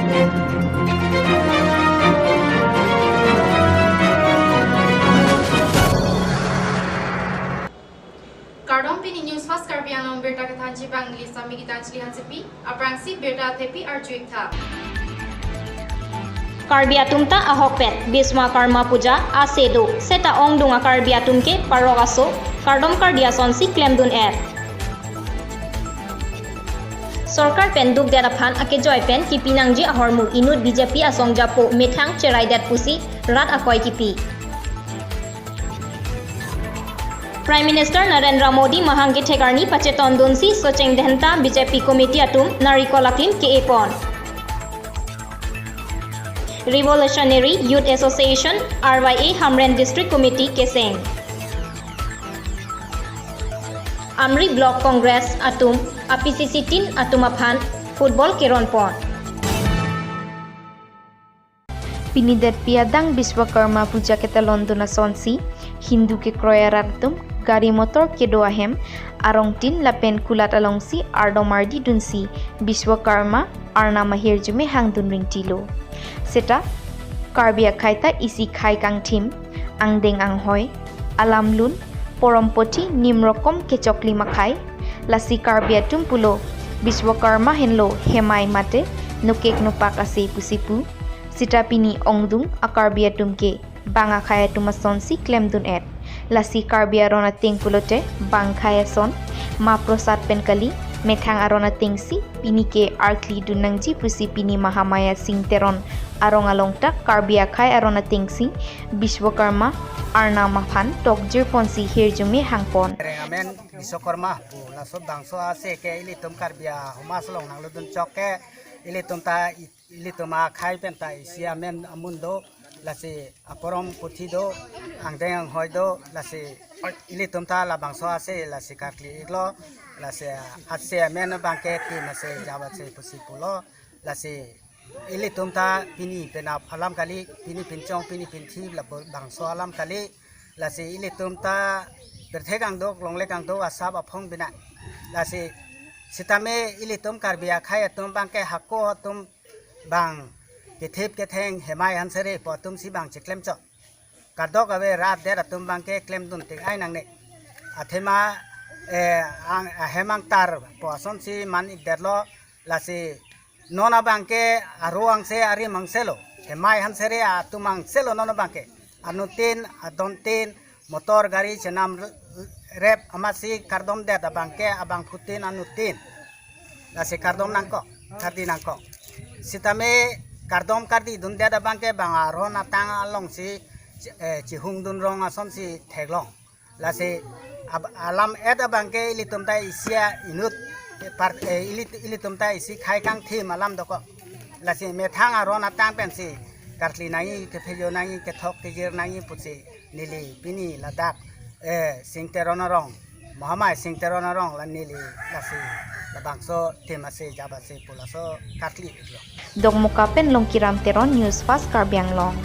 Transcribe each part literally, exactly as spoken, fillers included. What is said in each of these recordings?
Kardom, pini News Fast Karbi Anglong birta kethanji abang neli Sami Gitanjali Hansepi, aphrangsi birta athepi arju-ik tha. Karbi atum ta ahokpet Biswakarma Puja ase do, seta ongdung a-Karbi atum ke parok aso, kardom kardi asonsi klemdun-et. Sorkar pen dukdet aphan akejoi pen kipi nangji ahormu inut B J P asong japo methang cheraidet pusi rat akoi kipi. Prime Minister Narendra Modi mahang kethek arni pachetondunsi Socheng Dhenta B J P Committee atum narikol aklim ke-epon. Revolutionary Youth Association, R Y A, Hamren District Committee keseng. Amri Block Congress atum a-P C C team atum aphan football keronpon. Pini detpi adang Biswakarma Puja ketalondun asonsi, Hindu kekroi arat atum gari motor kedo ahem, arongtin lapen kulat alongsi ardom ardidunsi Biswakarma arnam ahirjume hangdun ringtilo. Seta Karbi akhei ta isi khei kangthim, angdeng anghoi, alam lun, porom pothi nimrokom kechoklim akhei, lasi Karbi atum pulo Biswakarma henlo hemai mate nokek nopak ase pusi pu. Seta pini ongdung a-Karbi atum ke bang akhei atum asonsi klemdun-et. Lasi Karbi aron ateng pulote bang khei ason, ma prosad pen kali, methang aron atengsi pini ke arklidun nangji pusi pini Mahamaya Sing Teron arong along ta Karbi akhei aron atengsi Biswakarma arnam aphan tokjirponsi hirjume hangpon. Reng amen Biswakarma pu, laso bangso ase ke ilitum Karbi ahumas along nangludun chok ke ilitum ta i-, ilitum akhei pen ta isi amen amun do, lasi aporom pothi do, angdeng anghoi do, lasi ilitum ta labangso ase lasi karkli-iklo, lasi ase amen abang ke tim ase jab ase pusi pulo, lasi ilitum ta pini penap alam kali, pini pinchong, pini pinthi labangso alam kali, lasi ilitum ta pirthe kangduk, longle kangduk asap aphong bina. Lasi sitame ilitum Karbi akhei atum abang ke hako atum bang kethip ketheng hemai hansere po atumsi bang chiklemchot. Kardom kave rat det atum abang ke klemdun ting ai nangne. Athema, eh, ang, ahem angtar po asonsi man-ikdetlo, lasi non abang ke aro angse arim angse lo. Hemai hansere atum angse lo non abang ke. Anuttin, adontin, motor gari chenam rep amatsi kardom det abang ke abangphutin anuttin. Lasi kardom nangkok, kardi nangkok. Sitame kardom kardi dundet abang ke bang aron atang alongsi, eh, chihungdun rong asonsi theklong. Lasi ab-, alam et abang ke ilitum ta isi a-inut, eh, par-, eh, ilit-, ilitum ta isi khei kangthim alam dokok. Lasi methang aron atang pensi karkli nangji, kephejo nangji, kethok kejir nangji pusi neli pini ladak, eh, Sing Teron arong, Mahamaya Sing Teron arong la neli lasi labangso tim ase jab ase pu laso karkli-iklo. Dokmoka pen Longkiram Teron, News Fast Karbi Anglong.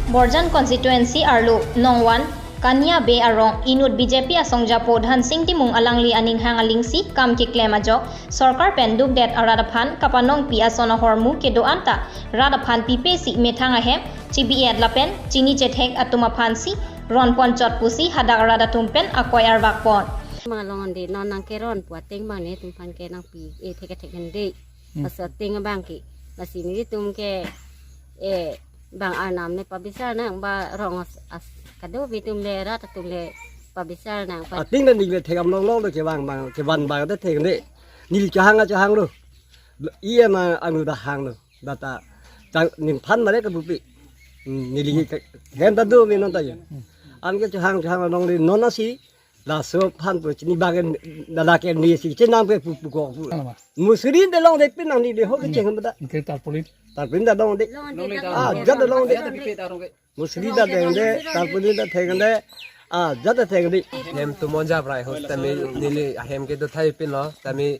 Borjan constituency arlo Nongwan Kania Bey arong inut B J P asong japo Dhansing Timung alangli aning hang alingsi kam keklem ajok sorkar pen dukdet arat aphan kapanongpi ason ahormu kedo-an ta rat aphan pipesi methang ahem chibi-et lapen chini chethek atum aphansi ronponchot pusi hadak arat atum pen akoi arvakpon. Malong ande non nangkeron pu ateng abang netum aphan ke nangpi-e thek thek ande. Hmm. Laso ateng abang ke. Lasi netum ke, eh, bang arnam ne pabisar nang ba rong as, as kado bitum le rat atum le pabisar nang pa. Ating dan ning le thekam longlong do kevang bang, kevan bang ta thek ne. Neli chehang a chehang lo. Iya ma anu dah hang lo. Data tang ning phan mare ke bupi. Hmm, neli ke hem ta do mi non ta ya. An ke chehang chehang long le non asi. Laso aphan pu chini bang ke dala ke ni si chenam ke pu pu kok pu. Ano ma? Musri de longde pin nang ni de ho ke cheng ba da. Ke tarpaulin. Tarpaulin ta longde. Longde. Ah, jat ta longde. Jat ta pipe ta rong ke. Musri ta dengde, tarpaulin ta thengde. Ah, jat ta thengde. Hem tu monja prai ho tame neli ahem ke do thai pin lo tame.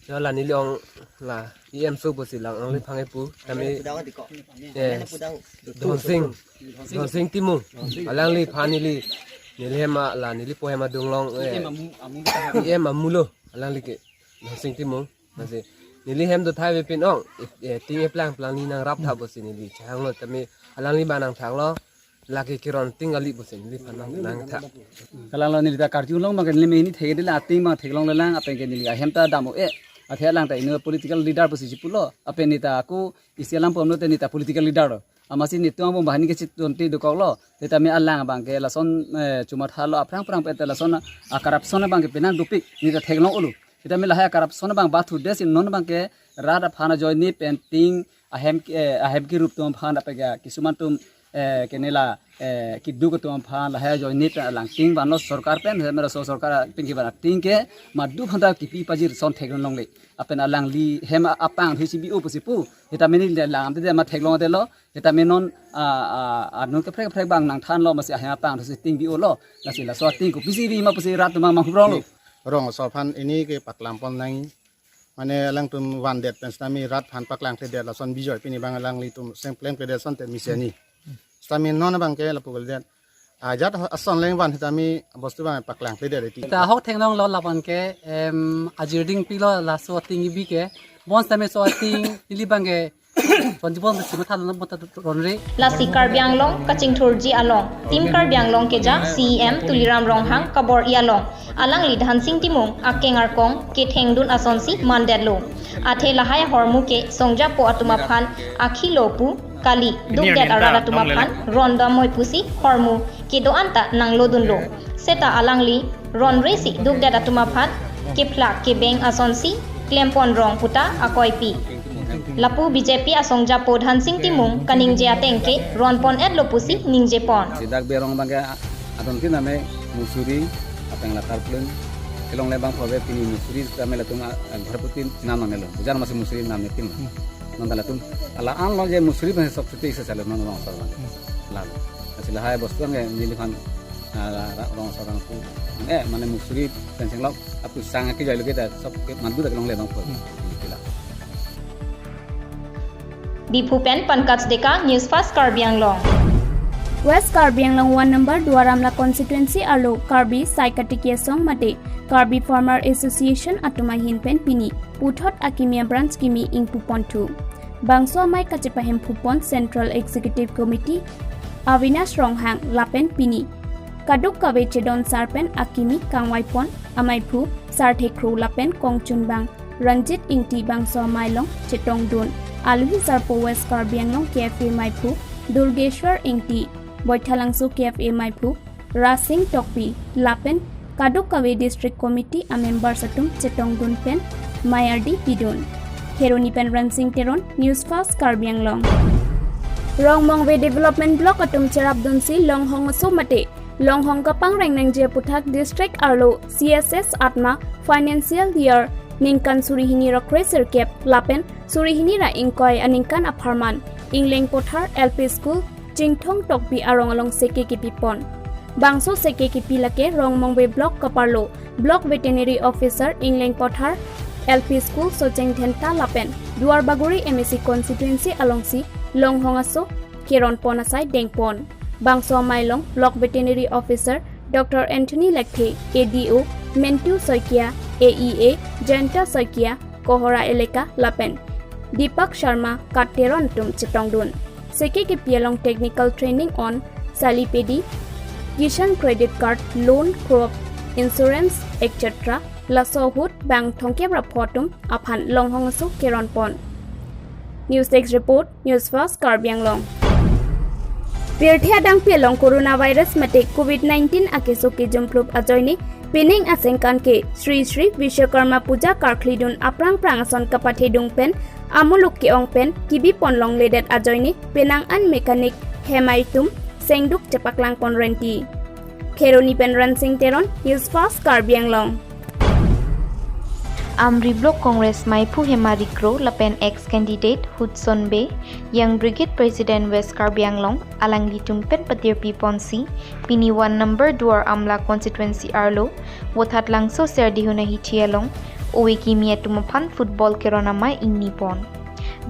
Yo la neli ong la E M so pusi lang ong le phang e pu tame. Eh, Dhonsing, Dhonsing Timung. Alangli phan neli, neli hem a la neli po hem adung long, eh, E M amu lo. Alangli ke Dhonsing Timung. Masi Neli hem do thai ve pin ong, ip-, eh, ting eplang plang ni nang rap tha pusi neli chehanglo tame alangli ba nang thanglo, lake keron ting kali pusi neliphan nang, nang tha. Kalang lo neli ta karjulong bang ke neli meni thek de la ting bang theklongle lang, lapen ke neli ahem ta dam-o-e. Athe alang ta ino political leader pusi chipulo, lapen neli ta ako isi alam pon lo te neli ta political leader lo. Amatsi netum abang bahani ke chit tonte dokoklo. Tame alang bang ke lason, eh, chuma thalo aphrang phrang pete lason a corruption bang ke penang dopik neli ta theklong-olo. Tame lahai a corruption bang bathu desi non bang ke rat aphan ajoine pen ting ahem ke, eh, ahem kerup atum aphan apega kisuman atum, eh, ke nela, eh, keduk atum aphan lahai ajoine pen alang ting vanlo sorkar pen, hem laso sorkar pen kevan ting ke madu phanta kipi pajir son theklongle. Lapen alangli hem apangthu si bi-o pusi pu. Tame neli lang te ma theklong te lo. Tame non, ah, ah, ah, non kaprek kaprek bang nang thanlo amatsi ahem apangthu si ting bi-o lo. Lasi laso ting kopisi bi ma pusi rat atum mang mang hubrong lo. Rong aso aphan ini ke paklang pon nang. Mane alangtum vandet pen sitame rat aphan paklang kledet lason Bijoy pini bang alanglitum seng pleng kledet asonte misi ani. Sitame non bang ke lapu kledet. Ajat ason leng van sitame bostu bang paklang kledet eti. Ta hok theklonglo lapen ke, em, ajir ding pilo laso ting bi ke. Bon sitame so ting ili bang ke. Son jibon si matha lo mo ta ronre. Lasi Karbi Anglong kachingthurji along, Team Karbi Anglong keja C E M Tuliram Ronghang kabor-i along, alangli Dhansing Timung akeng arkong kethengdun asonsi mandetlo. Athe lahai ahormu ke songjapo atum aphan akhilo pu kali, dukdet arat atum aphan rondam moi pusi hormu kedo-an ta nanglodunlo. Seta alangli ronre si dukdet atum aphan kephlak kebeng asonsi klempon rong puta akoipi. Lapu B J P asongjapo Dhansing Timung kaningje ateng ke ronpon-etlo pusi ningjepon. Sidak berong bang ke adon tin ame musuri apeng latar plung kelongle bang phave pini musuri tame latum a, a, bharputin nam namelo. Bujan masih musuri nam netin. Non ta latum ala an lo je musuri bang sok siti isa salo non rong asor bang. Lalu. Lasi lahai bostu bang ke neliphan, ah, la, la, rong asor bang pu. Eh, mane musuri pen seng lok apu sang ke jai lo kita sok ke mandu dak longle bang pu. Ila. Diphu pen Pankaj Deka, News Fast Karbi Anglong. West Karbi Anglong one number Duar Amla constituency arlo Karbi Sai Katiki Asong mate Karbi Farmer Association atum ahin pen pini puthot akimi abranch kimi ingpuponthu. Bangso amei kachepahemphupon Central Executive Committee Avinash Ronghang lapen pini kadokave chedon sar pen akimi kangvaipon ameiphu Sarthe Kro lapen kongchunbang Ranjit Ingti bangso amei along chetongdun aluhi sarpo West Karbi Anglong K F A meiphu Durgeshwar Ingti, Boithalangso K F A meiphu Rasing Tokbi lapen kadokave District Committee a members atum chetongdun pen mei ardi pidun. Kheroni pen Ransing Teron, News Fast Karbi Anglong. Rongmongve Development Block atum cherapdunsi Longhong aso mate Longhong kapangreng nangji aputhak District arlo C S S Atma Financial Year ningkan suri hini ra kre sirkep lapen suri hini ra ingkoi aningkan apharman Ingleng Pothar L P School Chingthong Tokbi arong along seke kipipon. Bangso seke kipi lake Rongmongve Block kaparlo Block Veterinary Officer Ingleng Pothar L P School Socheng Dhenta lapen Duarbagori M A C constituency alongsi Longhong aso keronpon asai dengpon. Bangso amei along Block Veterinary Officer Doctor Anthony Lekthe, A D O Mentu Saikia, A E A Jayanta Saikia, Kohora Eleka lapen Deepak Sharma Kat Teron atum chetongdun. Seke kipi along technical training on Sali Pedi, Kisan Credit Card, Loan, Crop Insurance, et cetera laso ahut bang thomkep ra pho atum aphan Longhong aso keronpon. News Desk Report, News Fast Karbi Anglong. Pirthe adangpi along coronavirus mate covid nineteen akeso kejumphlup ajoine pining asengkan ke Sri Sri Vishwakarma Puja karkhlidun aphrang phrang ason kapathedung pen amuluk ke-ong pen kibipon longledet ajoine penang an mechanic hemai atum sengduk chepaklangpon renti. Kheroni pen Ransing Teron, News Fast Karbi Anglong. Amri Block Congress meiphu Hema Rikro lapen ex-candidate Hudson Bey, Young Brigade President West Karbi Anglong, alanglitum pen patirpiponsi, pini one number Duar Amla constituency arlo, Vothatlangso Serdihun ahithi along, ove kimi atum aphan football keron amei ingnipon.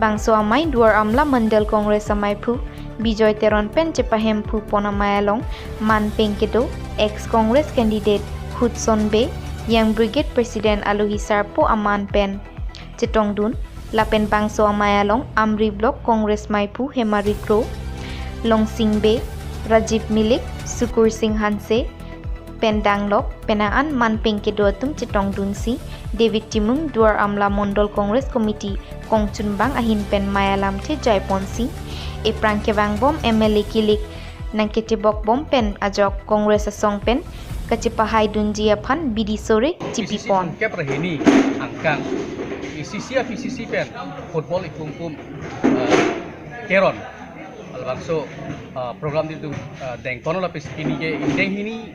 Bangso amei Duar Amla Mandal Congress ameiphu Bijoy Teron pen chepahemphupon amei along manpeng kedo ex Congress candidate Hudson Bey, Young Brigade President aluhi sarpo aman pen chetongdun. Lapen bangso amei along Amri Block Congress meiphu Hemari Kro, Longsing Bey, Rajib Milik, Sukur Sing Hanse, pen danglok pen an manpeng kedo atum chetongdunsi David Timung, Duar Amla Mondol Congress Committee kongchunbang ahin pen mei alamthe jaiponsi, ephrang kevangbom M L A kilik nangketebokbom pen ajok Congress asong pen kachepahaidunji aphan bidi sore chipipon. P C C songkep ra hini angkang, A C C a P C C pen football ikum kum, eh, keron labangso, eh, program nelitum, eh, dengpon lapen pini ke ingdeng hini,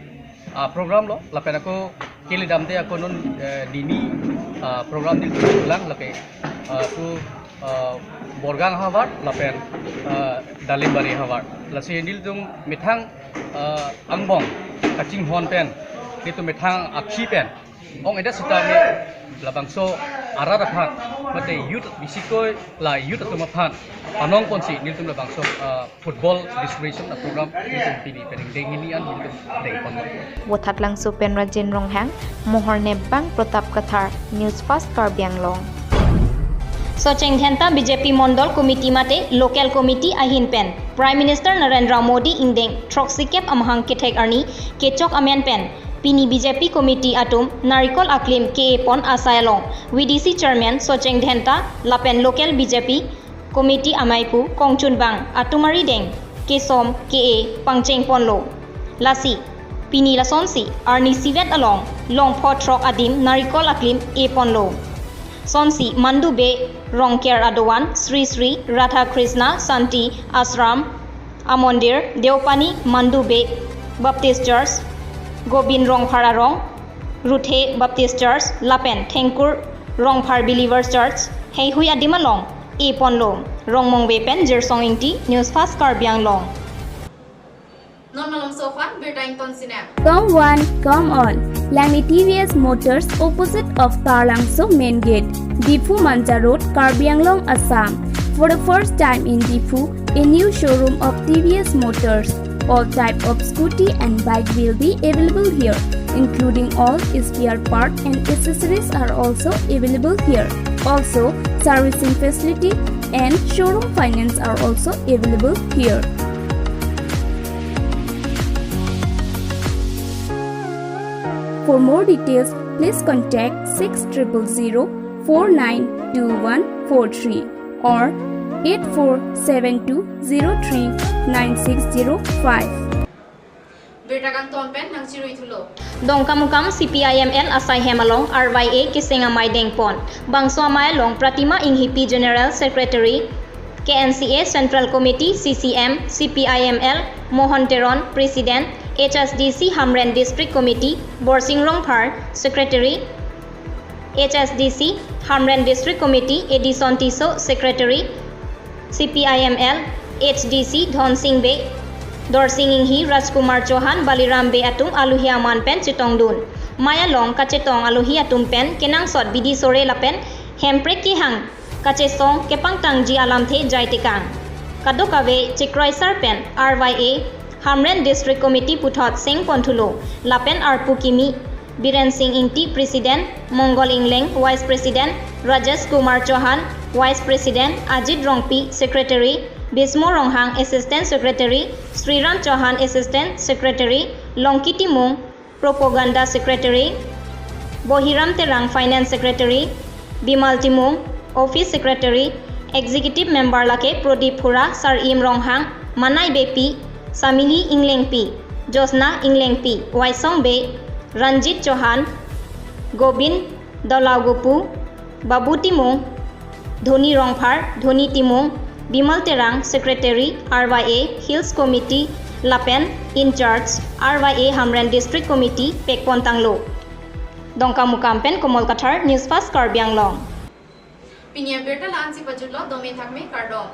ah, program lo, lapen ako kele damde ako non, eh, nini, ah, program nelitum lang lapen, ah, ako, ah, Borgang havar lapen, ah, Dalimbari havar. Lasi nelitum methang, ah, angbong kachinghon pen, nelitum methang akhei pen ong-edet sitame labangso arat aphan, mate youth bisikoi la youth atum aphan panongponsi nelitum labangso, ah, football distribution a program nelitum pini pen ingdeng hini an nelitum dengpon. Vothatlangso pen Rajen Ronghang, Mohor Nepbang, Protap Kathar, News Fast Karbi Anglong. Socheng Dhenta B J P Mondol Committee mate Local Committee ahin pen Prime Minister Narendra Modi ingdeng throksikep amahang kethek arni kechok amen pen pini B J P Committee atum Narikol aklim ke-epon asai along V D C Chairman Socheng Dhenta lapen Local B J P Committee ameiphu kongchunbang atum arideng kesom ke-e pangchengponlo. Lasi pini lasonsi arni isivet along longpho throk adim Narikol aklim eponlo. Sonsi Mandu Bey Rongker adovan Sri Sri Radha Krishna Santi Ashram amondir, Deopani Mandu Bey Baptist Church, Gobin Rongphar arong Ruthe Baptist Church lapen Thengkur Rongphar Believers Church heihui adim along eponlo. Rongmongve pen Jirsong Ingti, News Fast Karbi Anglong. Non malomso aphan birta ingtonsine. Come one, come all. Langli T V S Motors, opposite of Taralangso Main Gate, Diphu Manja Road, Karbi Anglong, Assam. For the first time in Diphu, a new showroom of T V S Motors. All type of scooty and bike will be available here, including all spare part and accessories are also available here. Also, servicing facility and showroom finance are also available here. For more details, please contact six triple zero four nine two one four three or eight four seven two zero three nine six zero five. Birta kangton pen nangchirui thulo. Dongkamukam C P I M L asai hem along R Y A keseng amei dengpon. Bangso amei along Pratima Inghipi General Secretary, K N C A Central Committee, C C M, C P I M L Mohon Teron President, H S D C Hamren District Committee Borsing Rongphar Secretary, H S D C Hamren District Committee Edison Tisso Secretary, C P I M L H D C Dhonsing Bey, Dorsing Inghi, Rajkumar Chauhan, Baliram Bey atum alohi aman pen chetongdun. Mei along kachetong alohi atum pen kenangsot bidi sore lapen hemprek kehang kachesong kepangtangji alamthe jaitekang. Kadokave chekroisar pen R Y A Hamren District Committee puthot sengpon thulo lapen arpu kimi Biren Singh Ingti President, Mongol Ingleng Vice President, Rajesh Kumar Chauhan Vice President, Ajit Rongpi Secretary, Bismo Ronghang Assistant Secretary, Sriram Chauhan Assistant Secretary, Longki Timung Propaganda Secretary, Bohiram Terang Finance Secretary, Bimal Timung Office Secretary, Executive Member lake Prodip Hura, Sarim Ronghang, Manai Beypi, Samili Inglengpi, Josna Inglengpi, Waisong Bey, Ranjit Chauhan, Gobin Dolaugupu, Babu Timung, Dhoni Rongphar, Dhoni Timung, Bimal Terang, Secretary, R Y A Hills Committee, lapen in charge, R Y A Hamren District Committee, pekpon tanglo. Dongkamukam pen Komol Kathar, News Fast Karbi Anglong. Pini abirta la-ansi pajutlo, dome thakme, kardom.